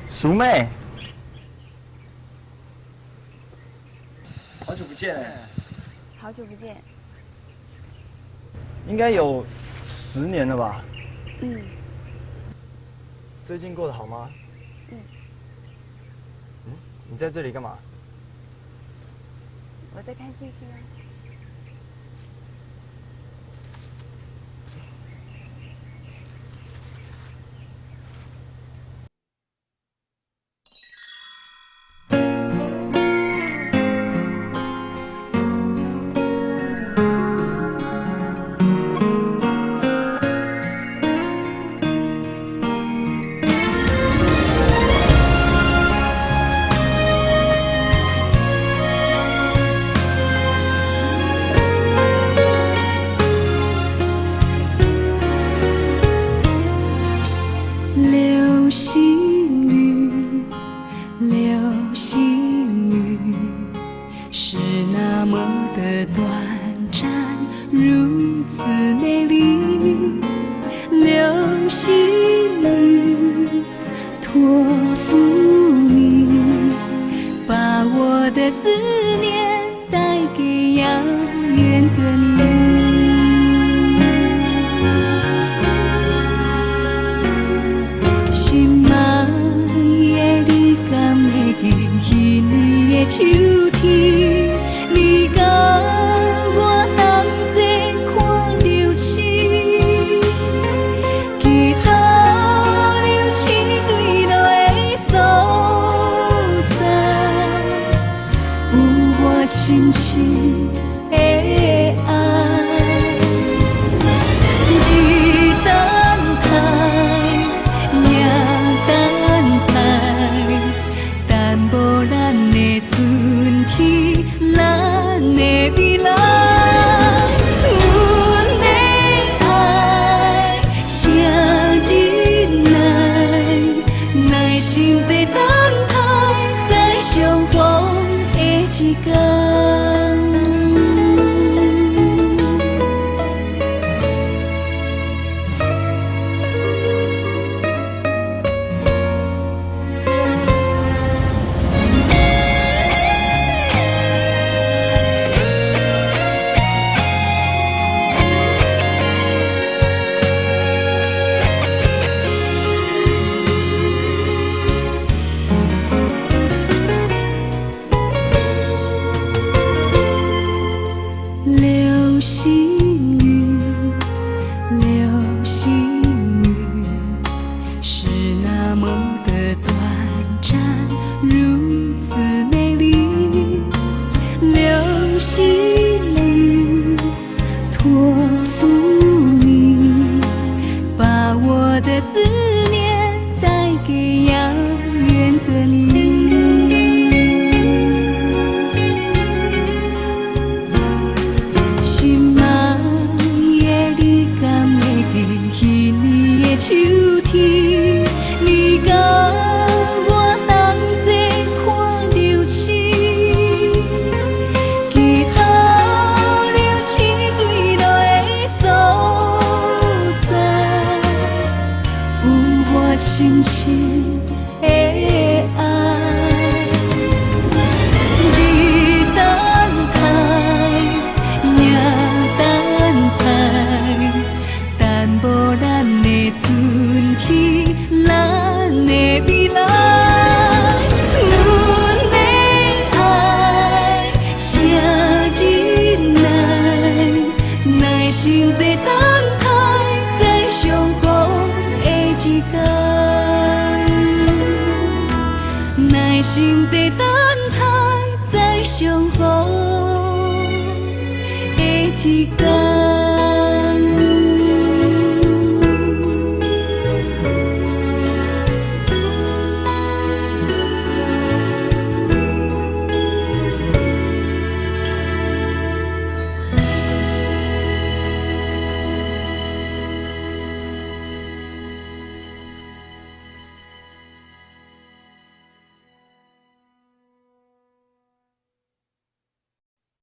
淑妹，好久不見哎！好久不見。應該有10年了吧？嗯。最近過得好嗎？嗯。嗯，你在這裡幹嘛？我在看星星啊。流星雨，流星雨，是那麼的短暫，如此美麗。流星雨，托付你，把我的思念帶給遙遠的你。心愛的，你敢會記彼年的秋天？你佮我同齊看流星，祈禱流星墜落的所在，有我深深的愛。日等待，夜等待，等無咱的春天，咱的未來。阮的愛誠忍耐，耐心地等待，再相逢的一天。流星雨，流星雨，是那麼的短暫，如此美麗。流星雨，托付你，把我的思念帶給遙遠的你。心愛的，你敢會記彼年的秋天？你佮我同齊看流星，祈禱流星墜落的所在，有我深深的愛。日等待，夜等待，等無咱的春天，咱的未來。阮的愛誠忍耐，耐心地等待，再相逢的一天。耐心地等待，再相逢的一天。